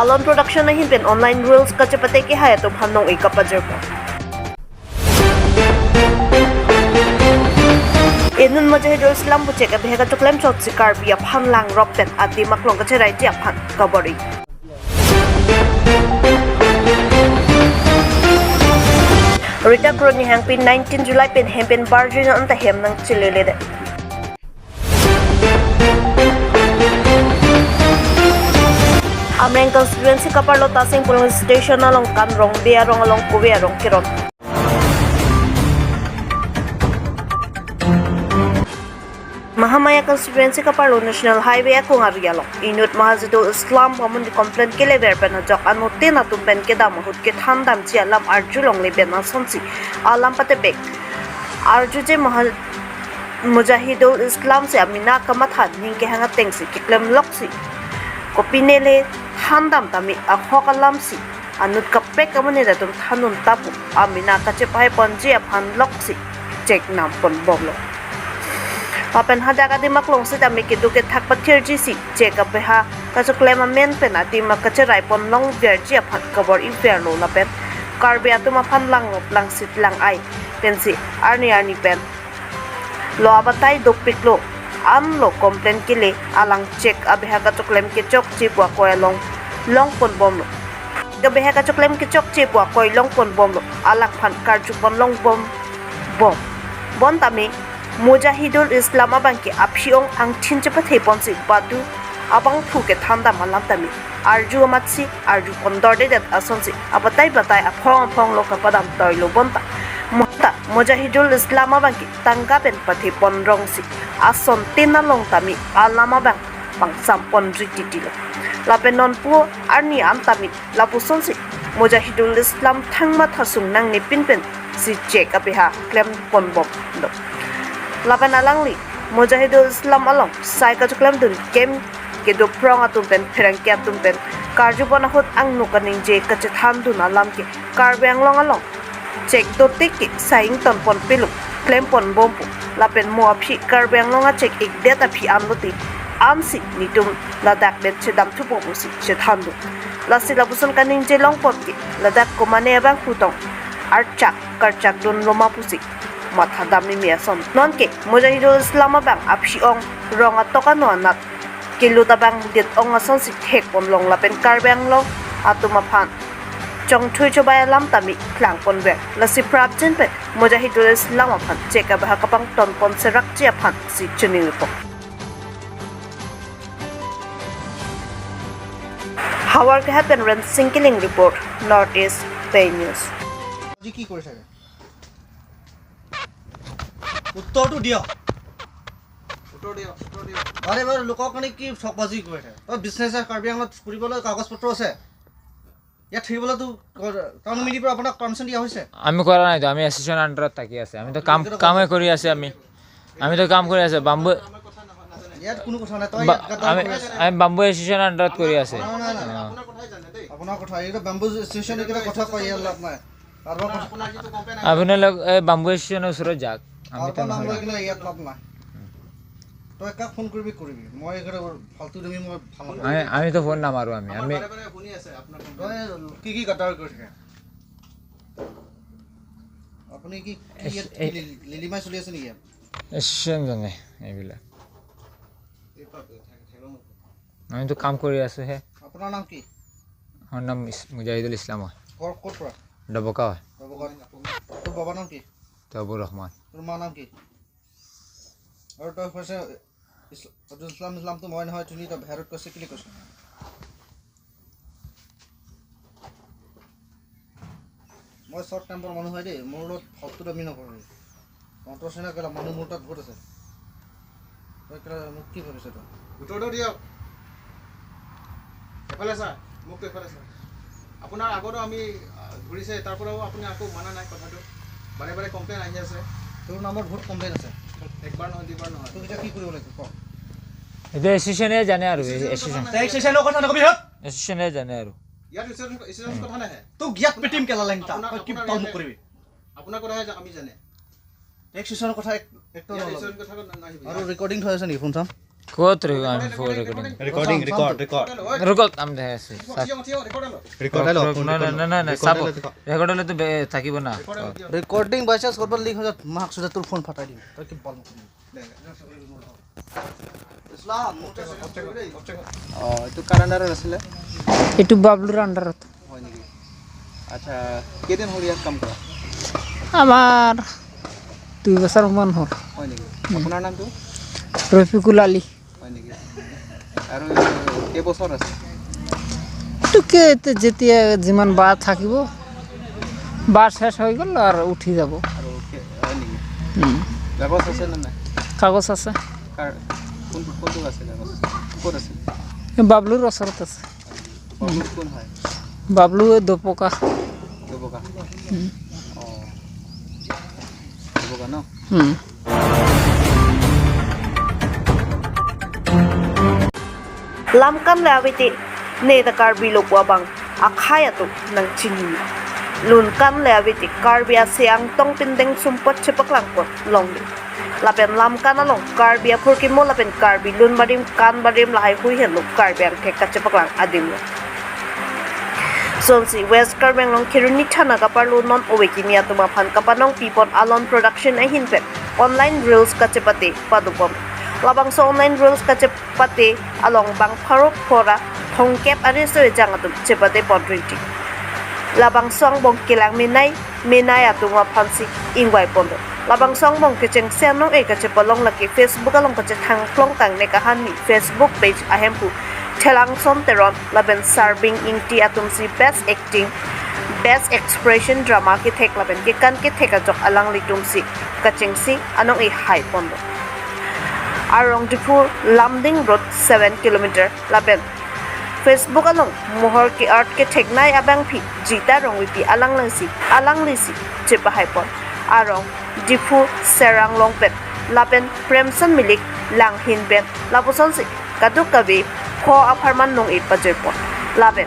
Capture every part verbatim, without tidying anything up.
Alon Production ahin pen online reels kachepate kehai atum aphan nong-e kapajirpo. Inut Mujahidul Islam pu chek abiha kachoklem chotsi Karbi aphan langrop pen adim aklong kacherai-ji aphan kabor-i. Rita Kro Nihangpi nineteen July pen hem pen barjunon anta hem nangcheleledet. Amreng constituency kaparlo Tasing polling station along Kanrongde arong along kove arong keron. Mahamaya constituency kaparlo National Highway akung ari along inut Mujahidul Islam amonit complaint kelever pen ajok anuttin atum pen kedam ahut kethan damji alam arjulongle pen asonsi alam patebek arjuje Maha-, Mujahidul Islam si amena kamatha ning kehang atengsi keklemloksi kopinele than dam tame ahok alamsi anut kaprek amonit atum thandun ta pu amena kachepahai ponji aphan loksi chek nam ponbomlo. Lapen hadak adim aklong sitame keduk kethak pathirji si chek abiha kachoklem amen pen adim akacherai ponlong verji aphan kabor-i verlo lapen Karbi atum aphan langrop langsit lang-ai pensi arni arni pen lo abatai dopiklo anlo complaint kele alang chek abiha kachoklem kechokche pu akoi along long ponbomlo. Abiha kachoklem kechokche pu akoi long ponbomlo. Alangphan karju ponlong bom bom. Bon tame Mujahidul Islam abang ke aphi-ong angthin chepathe ponsi badu abangphu kethan dam alam tame arju amatsi arju pondordedet asonsi abatai batai aphong aphong lo kapadam toilo bonta. Mo-, ta Mujahidul Islam abang ke tangka pen pathe ponrongsi asontin along tame alam abang pangsam ponri titilo. Lapen nonpu arni an tame lapusonsi Mujahidul Islam thangma thasung nangnepin pensi chek abiha klem ponbomlo. Lapen alangli Mujahidul Islam along sai kachoklemdun kem kedo phrong atum pen pherangke atum pen karju pon ahut angno kaningje kachethandun alam ke Karbi Anglong along chek dotik ke sai ington ponpilo klem ponbom pu. Lapen mo aphi Karbi Anglong achek ikdet aphi anlote ansi netum ladak det chedam thupo pusi chethandun. Lasi lapuson kaningje longpot ke ladak komane abang putong archak karchak dunlo ma pusi matha dam mimi ason. Nonke Mujahidul Islam abang aphi-ong rong atok ano anat kelut abang det-ong asonsi thek ponlong lapen Karbi Anglong atum aphan chongthui chobai alam tame klang ponver. Lasi prapjin pen Mujahidul Islam aphan chek abiha kapangton pon serakji aphansi chiningripo. Howraghat pen Rensing Killing report, North East Pei News. আজি কি কৰি থাকে? উত্তৰটো দিয়ক। উত্তৰ দিয়ক, উত্তৰ দিয়ক। বাৰে বাৰে লোকৰ কাৰণে কি ঠগবাজি কৰি থাকে? তই বিজনেছ কাৰ্বি আংলঙত ফুৰিবলৈ কাগজ পত্ৰ আছে? ইয়াত থাকিবলৈতো ক-, টাউন কমিটিৰ পৰা আপোনাক পাৰ্মিশ্যন দিয়া হৈছে? আমি কৰা নাই তো, আমি এছ'চিয়েশ্যন আণ্ডাৰত থাকি আছে। আমি তো কাম, কামে কৰি আছে আমি। আমি তো কাম কৰি আছে, বাম্বু ইয়াত কোনো কথা নাই, তই বা-, ইয়াত গাদ্দাৰী আমি, কৰি আছ। আমি বাম্বু এছ'চিয়েশ্যন আণ্ডাৰত কৰি আছে। নহয়, নহয়, নহয়। অ। আপোনাৰ কথা, এইটো বাম্বু এছ'চিয়েশ্যনে কিবা কথা কয়, ইয়াত লাভ নাই। কাৰোবাৰ কথা আপোনালোক এই বাম্বু এছ'চিয়েশ্যনৰ ওচৰত যাওক। আমি কাৰোবাৰ নাম লৈ কিনে ইয়াত লাভ নাই। তই কাক ফোন কৰিবি, কৰিবি। মই এইকেইটা ফাল্টু তুমি মই ভাল নাপাওঁ। আমি, আমি তো ফোন নামাৰো আমি। আমাৰ আমি বাৰে বাৰে শুনি আছে আপোনাৰ কমপ্লেইন। তই কি কি গাদ্দাৰী কৰি থাকে? আপুনি কি, কি ইয়াত এছ-, কি এ- লি-, লিলিমাই চলি আছে নেকি ইয়াত? এছ'চিয়েশ্যন জানে এইবিলাক। এই পাক-, থাক-, থাকিব মোক। আমি তো কাম কৰি আছো হে। আপোনাৰ নাম কি? মোৰ নাম ইছ-, মুজাহিদুল ইছলাম হয়। ক'ৰ, ক'ৰ পৰা? ডবকা হয়। ডবকা। তোৰ বাবাৰ নাম কি? তবুৰ ৰহমান। তোৰ মাৰ নাম কি? আৰু তই কৈছে ইছলা-, আব্দুল ইছলাম, ইছলামটো মই নহয়, তুমি তই বাহিৰত কৈছে কেলে কৈছ? মই শ্বৰ্ট টেম্পাৰ মানুহ হয় দেই, মোৰ লগত ফাল্টু দামী নকৰিবি। কণ্ট্ৰল চিনা কেলা মানুহ মোৰ তাত বহুত আছে। তই কেলা মোক কি ভাবিছ তই? উত্তৰটো দিয়ক। এফালে চা, মোকতো এফালে চা। আপোনাৰ আগতো আমি, আহ, ঘূৰিছে, তাৰ পৰাও আপুনি আকৌ মানা নাই কথাটো। বাৰে বাৰে কমপ্লেইন আহি আছে। তোৰ নামত বহুত কমপ্লেইন আছে। একবাৰ নহয়, দুইবাৰ নহয়। তোক এতিয়া কি কৰিব লাগিব ক? এতিয়া এছ'চিয়েশ্যনে জানে আৰু, এছ'চিয়েশ্যনৰ কথা এছ'চিয়েশ্যন। নাই। তই এছ'চিয়েশ্যনৰ কথা নকবি, হত। এছ'চিয়েশ্যনে জানে আৰু। ইয়াত এছ'চিয়েশ্যন, এছ'চিয়েশ্যনৰ কথা নাহে। তোক ইয়াত পেটিম কেলা লেংটা। আপোনাৰ, তই কি আপোনাৰ পাল ইয়াতে, নকৰিবি? আপোনাৰ কথাহে আমি জানে। এছ'চিয়েশ্যনৰ কথা এক, একদম ইয়াত নল'বি। এছ'চিয়েশ্যনৰ কথা নাহিবি। আৰু ৰেকৰ্ডিং থৈ আছে নেকি? ফোন চাম। Kot re, আমি phone recording. Recording, record, record. Record am de si. Record dalo, rok, phone no, no, record no, dalo. No, no, no, Record sabo. Dalo, record. Record dalo to be থাকিব na. Recording by chance korban leak hoja mahak sudah tul phone phatai dim. Tadi bal. Islam, oh, itu কাৰ আণ্ডাৰত আছিলে? এইটো বাবলুৰ আণ্ডাৰত। হয় নেকি? আচ্ছা, কেইদিন হ'ল ইয়াত কাম কৰা? আমাৰ দুই বছৰমান হ'ল। হয় নেকি? আপোনাৰ নামটো? ৰফিকুল আলী। হয় নেকি? আৰু কেইবছৰ আছে? এইটো কে-, এতিয়া যেতিয়া যিমান বাৰ থাকিব, বাৰ শেষ হৈ গ'ল আৰু উঠি যাব। আৰু কে-, হয় নেকি? উম। কাগজ আছে নে নাই? কাগজ আছে। কাৰ, কোনটো, কোনটো আছে কাগজ? ক'ত আছে? এই বাবলুৰ ওচৰত আছে। বাবলু কোন হয়? বাবলু এই দপকা। দপকা? উম। অ। দপকা ন? উম। Lamkan le avete ne ta Karbi lo pu abang akhei atum nangchini. Lunkan le avete Karbi ase angtong pindeng sumpot chepaklangpon longle. Lapen lamkan along Karbi aphurkimo lapen Karbi lun barim kan barim lahai hui henlo Karbi angthek kachepaklang adim lo. Sonsi West Karbi Anglong Kheroni thana kaparlo non ove kimi atum aphan kapanong pipon Alon Production ahin pen online reels kachepate padopon. Labangso online reels kachepate along bang pharo phora thomkep ari so ejang atum chepate pon rinti. Labangso angbong kelang menei menei atum aphansi ingvai ponlo. Labangso angbong kechengsi anong-e kachepalong lake Facebook along kachethang plong tang ne kahan ni Facebook page ahemphu Thelangson Teron lapen Sarbing Ingti atumsi best acting, best expression drama kethek lapen kekan kethek ajok alanglitumsi kachengsi anong-e hai ponlo. Arong Diphu Lumding Road seven kilometer lapen Facebook along mohor ke-art ketheknei abangpi Jita Rongvipi alanglisi, alanglisi chepahai pon. Arong Diphu Serang Longpen lapen Premson Milik Langhin pen lapusonsi kadokave pho apharman nong-e pajir pon. Lapen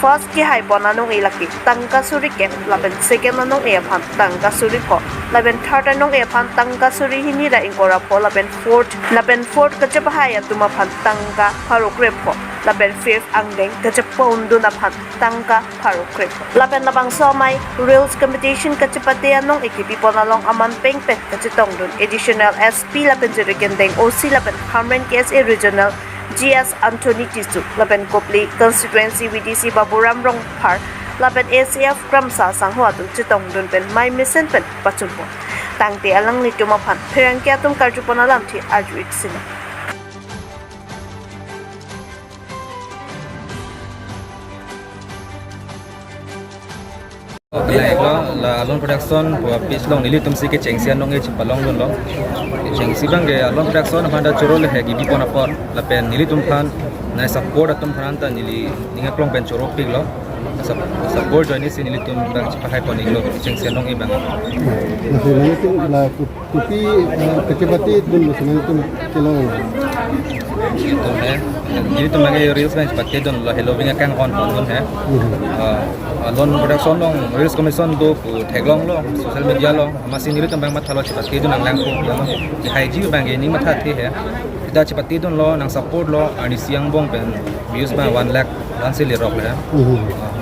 first kehai pon anong-e lake tangka suri kep, lapen second anong-e aphan tangka suri pho, lapen third anong-e aphan tangka suri hini ra ingkoi ra pho, lapen fourth, lapen fourth kachepahai atum aphan tangka pharo kre pho, lapen fifth angdeng kachepa-undun aphan tangka pharo kre pho. Lapen labangso amei reels competition kachepate anong-e kepipon along aman pengpeng kachetongdun Additional S P lapen Jirikindeng O C lapen Hamren K S A Regional G S Anthony Tisso lapen Kopili Constituency V D C Baburam Rongphar lapen A C F Kramsa Sangho atum chetongdun pen mei mesen pen pachunpon. Tangte alanglitum aphan pherangke atum karjupon alamthe arju-ik sina. Oke, la, la Alon Production pu page along nelitumsi kechengsi anong-e chepalongdunlo. Kechengsi abangke Alon Production aphan ta choro le he kebi pon apot lapen nelitum aphan nai support atum aphan ta neli ning aklong pen choropiklo. Sup-, support ajoinesi nelitum abang chepahai pon-iklo kechengsi anong-e abang. Nasi nelitum la Kopi, eh, kachepatedun lo, sini tum kelong. Nelitum he, nelitum abangke reels abang chepatedunlo, Halloween akang on pondun he. Mhm. Ah, Alon Production along reels commission do pu theklonglo, social media along. Amatsi nelitum abang mathalo chepatedun nanglang pu, ya. Haiji abangke ning mathathe he. Kita chepatedunlo, nang support lo, arnisi angbong pen views abang one lakh, one si lerok le. Mhm.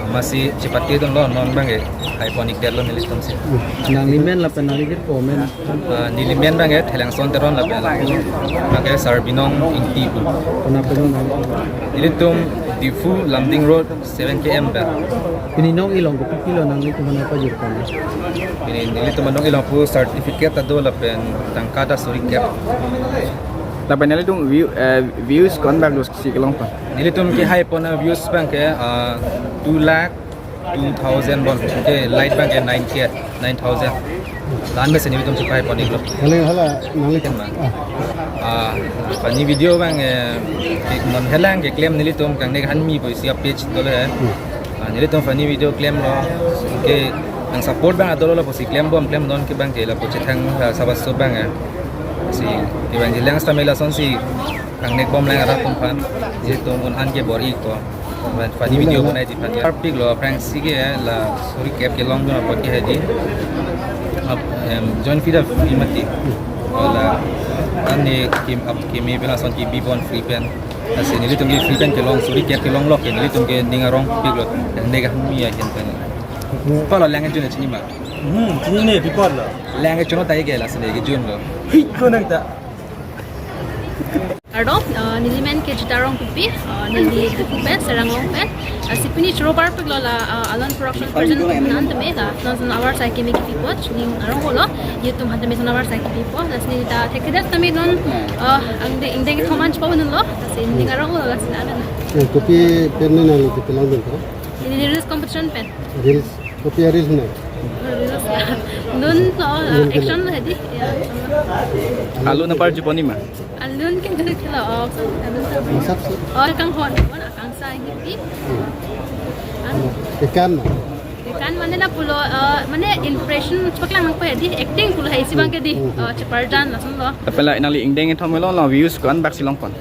Amatsi chepatedunlo, non abangke hai pon-ikdetlo nelitumsi. Nangli men lapen nangli kepho men. Ah, neli men abangke Thelangson Teron lapen abangke Sarbinong Ingti pu. Konat pen nang? Nelitum Diphu Lumding Road seven K M pen. Pini nong-e along kopilo nanglitum aphan pajir pon? Pini nelitum nong-e along pu certificate ta do lapen tangka ta suri kep. Lapen nelitum view, eh, views ko-an bak do si kelong pon? Nelitum kehai pon aviews abangke, ah, two lakh two thousand bon. Ke like abangke nine K, nine thousand. La-an mesen nelitum chepahai pon-iklo. Hale, hala, nangli. Ken ma. Ah. Ah, funny video abang, eh, ke-, non helang keklem nelitum kangnek hanmi pu isi a-page dolo he. Hmm. Ah, nelitum funny video klemlo. Ke nang support abang adolo lapusi klembom, klemdun ke abangke lapu chethang, ah, sabaso abang, eh. Si, ke abang jilang stamela sonsi kangnekbomlang arat atum aphan, nelitum un-an ke bor-iko. Funny video banaiji aphan. Arpiklo aphrangsi ke la suri kep kelongdun apot ke haiji. Ap-, em, join fee ta free mati. La Ani kim ap kimi pen lason kibi pon free pen. Lasi nelitum ke free pen kelong suri kep kelong lok ke nelitum ke ning arong pik lo. Yang nega mi ya kin pen. Pala lang jun chini ma. Hmm, chini ne bipor lo. Lang chun tai ke lasi ne ke jun lo. Hi ko nang ta. Kardom, uh, neli men ke Jita Rongpipi, uh, neli Diphu pen, Serang along pen. Uh, si pini choro bar pik lo la, uh, Alon Production present nan tame la, non son awar sai kimi kipi po, chini arong lo, YouTube han tame son awar sai kipi po, lasi neli ta thekthedet tame non, uh, angdeng ingdeng thoman chpo nun lo, lasi ning arong lo, lasi na na. Eh, kopi pen ne nang kipi lang dun ko? Neli reels competition pen. Reels, kopi a reels ne? Reels ya. Nun lo, uh, Nun ke action lo hedi. Ya. Alun apar chuponi ma? Alun ke dek lo, oh, so, alun sa. Masap si. Oh, kanghon, oh, akangsa hipi. An. Ikan ma? Ikan mane lapulo, uh, mane impression choklang nang pa hedi, acting pulo hai si bang ke di, Hmm, hmm. Uh, cheparjan lason lo. Tapi la nangli ingdeng ithom lo, lo views ko-an bak si long pon?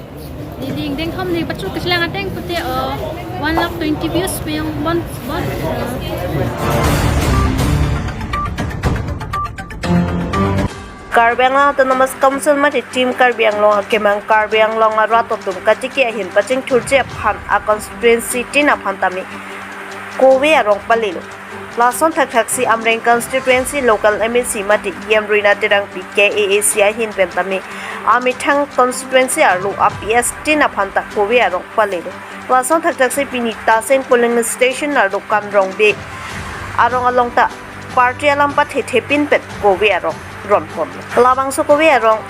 Neli ingdeng thom neli pachu kisilang ateng pute, uh, one lakh twenty views pen bon, bon. Karbi Anglong Autonomous Council mate Team Karbi Anglong akemang Karbi Anglong arat atum kachiki ahin pachingthurji aphan a constituency tin aphan tame kove arong palilo. Lason thakthaksi Amreng constituency local M A C mate E M Rina Terangpi K A A C ahin pen tame amethang constituency arlo a P S tin aphan ta kove arong palilo. Lason thakthaksi pini Taseng polling station arlo Kanrongbe arong along ta party alam pathe thepin pen kove arong ron pon. Labangso kove arong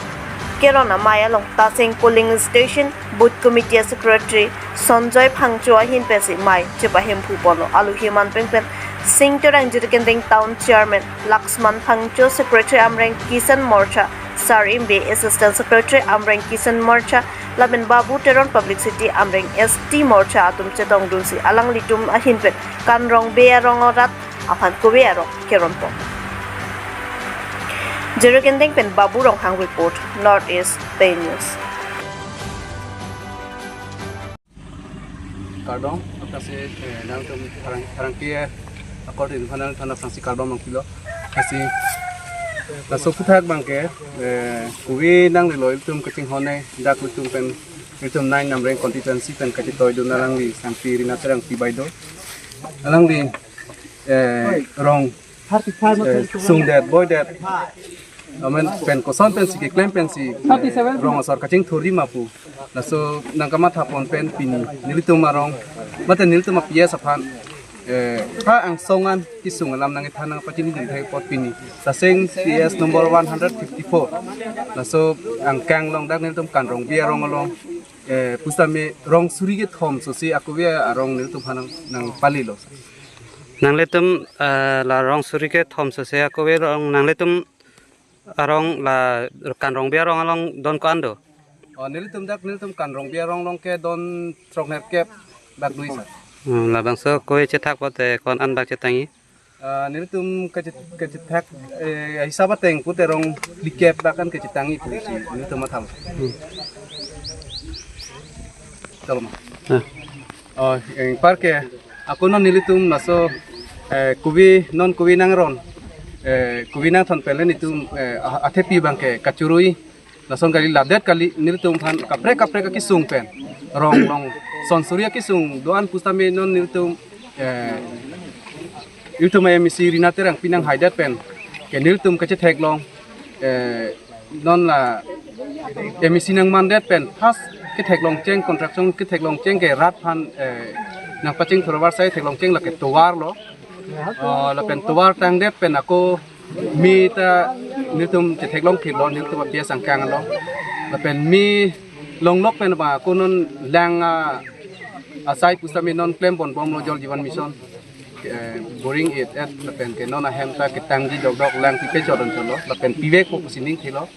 keron amei along Taseng polling station booth committee secretary Sonjoy Phangcho ahin pensi mei chepahemphu ponlo. Aluhi man pengpen Sing Terang, Jirikinding town chairman Laxman Phangcho, secretary Amreng Kisan Morcha, Sar Imbe assistant secretary Amreng Kisan Morcha, lapen Babu Teron publicity Amreng S T Morcha atum chetongdunsi alanglitum ahin pen Kanrongbe arong arat aphan kove arong keron pon. Jirikinding pen Babu Ronghang report, North East Pei News. Kardom, aphrangsi, eh, nangtum pharang, pharangke, according phanang thana aphrangsi kardom nangpilo. Aphrangsi, laso aphuthak abangke, eh, kove nanglelo ilitum kachinghon ne, dak ilitum pen, ilitum nine Amreng constituency pen kachetoidun alangli, Sangpi Rina Terangpi baideo. Alangli, eh, rong, eh, sungdet, boidet. Amen pen koson pensi keklem pensi, eh, rong asor kachingthurji ma pu. Laso nangkamatha pon pen pini nelitum arong, mate nelitum a P S aphan, eh, ha angsong an kesung alam nangkethan nangpachinidun thek apot pini Taseng P S number one hundred fifty-four. Laso angkang along dak nelitum Kanrongbe arong along, eh, pusitame rong suri kethom sose akove arong nelitum aphan nang, nangpalilo. Nanglitum, eh, la rong suri kethom sose akove arong nanglitum arong la Kanrongbe arong along don ko-an do? Oh, nelitum dak nelitum Kanrongbe arong along ke don throknerkep bak do-i sir. Hmm, labangso kove chethak pote ko-an bak chetangji? Ah, nelitum kachet-, kachethak, eh, hisab ateng pute rong phlikep bak an kachetangji pusi nelitum matham. Hmm. Chalo ma. Ah. Oh, anparke ako non nelitum laso, eh, kove, non kove nangron, eh, kove nangthon pen le nelitum, eh, a-, athepi abangke kachoroi, lason kali ladet kali nelitum aphan kaprek kaprek akesung pen, rong along son suri akesung do-an pusitame non nelitum, eh, ilitum M A C Rina Terangpi nanghaidet pen ke nelitum kachetheklong, eh, non la M A C nangmandet pen first ketheklongcheng, construction ketheklongcheng ke rat aphan, eh, nangpachingthur avarsai theklongcheng lake tovar lo. Oh, lapen tovar tangdet pen ako me ta nelitum chetheklong thilo, nelitum a P S angkang lo. Lapen me longlok pen ba ako non lang, ah, asai pusitame non klem ponbomlo Jal Jeevan Mission. Eh, boring it et lapen ke non ahem ta ketangji dokdok lang pipe chodon cholo lapen pivekpo pusi ning thilo.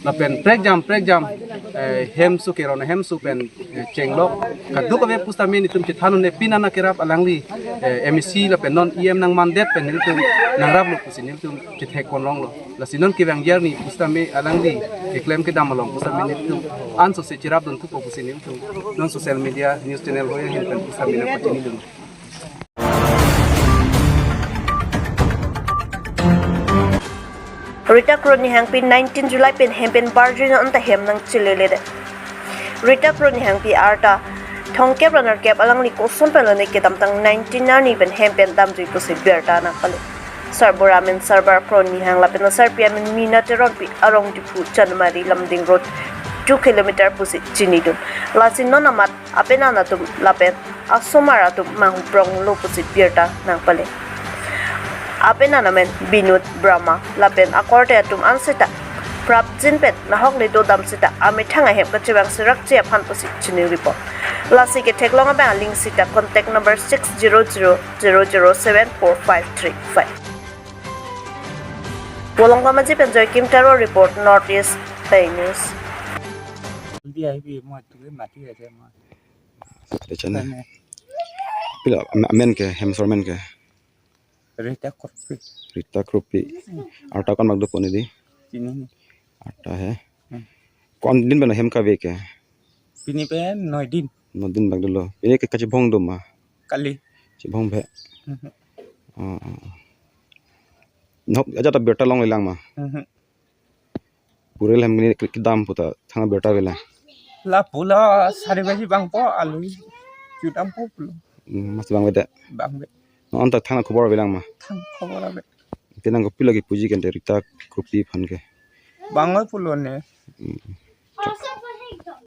Lapen prekjam prekjam, eh, hemso keron hemso pen, eh, chenglok kadokave pusitame nelitum chethan un-e pini an akerap alangli, eh, M A C lapen non E M nangmandet pen nelitum nangraplo pusi nelitum chethek ponlonglo. Lasi non kevang arni pusitame alangli keklem kedam along pusitame nelitum ansose cherapdun thupo pusi nelitum non social media news channel hoi ahin pen pusitame nangpachinidun. Rita Kro Nihangpi nineteen July pen hem pen barjin anta hem nangchilele det. Rita Kro Nihangpi arta thomkep ra nerkep alangli koson pen lone kedamtang nineteen arni pen hem pen damjui pusi birta nangpale. Sarbura amen Sarbar Kro Nihang lapen asarpi amen Mina Teronpi, arong Diphu Chanmari Lumding Road two kilometer pusi chinidun. Lasi non amat apenan atum lapen asomar atum mangpronglo pusi birta nangpale. Apenan amen Binod Brahma lapen akorte atum an seta prapjin pen nahok le dodam seta amethang ahem kachevang serak che aphan pusi chini report. Lasi ketheklong abang aling seta contact number six zero zero zero zero seven four five three five. Bolong Kamaji pen Joykim Taro report, North East Pei News. Hindi ahi bi mo tu mati aja mo. Ate chana. Tane. Pila am- amen ke, hem asor amen ke. Rita Kro Pi. Rita Kro Pi. Arta kon bak do pon di? Pini ni. Arta he. Hmm. Kon din pen hem kave ke? Pini pen noi din. Noi din bak dolo. Pini ke kachibong do ma? Kali. Chibong be. Mhm. Oh, oh, oh. Nok aja ta birta longlelang ma? Mhm. Purel hem ni kedam puta thang birta avelang. Lapu la sari baji bangpo, alu judampo pulo. Hmm, mas bang beda. Bang be. Non ta thang khobor avelang ma? Thang khobor ave. Tenang kopi lagi puji kente Rita Kro Pi aphan ke. Bang oi pulo ne. Hmm.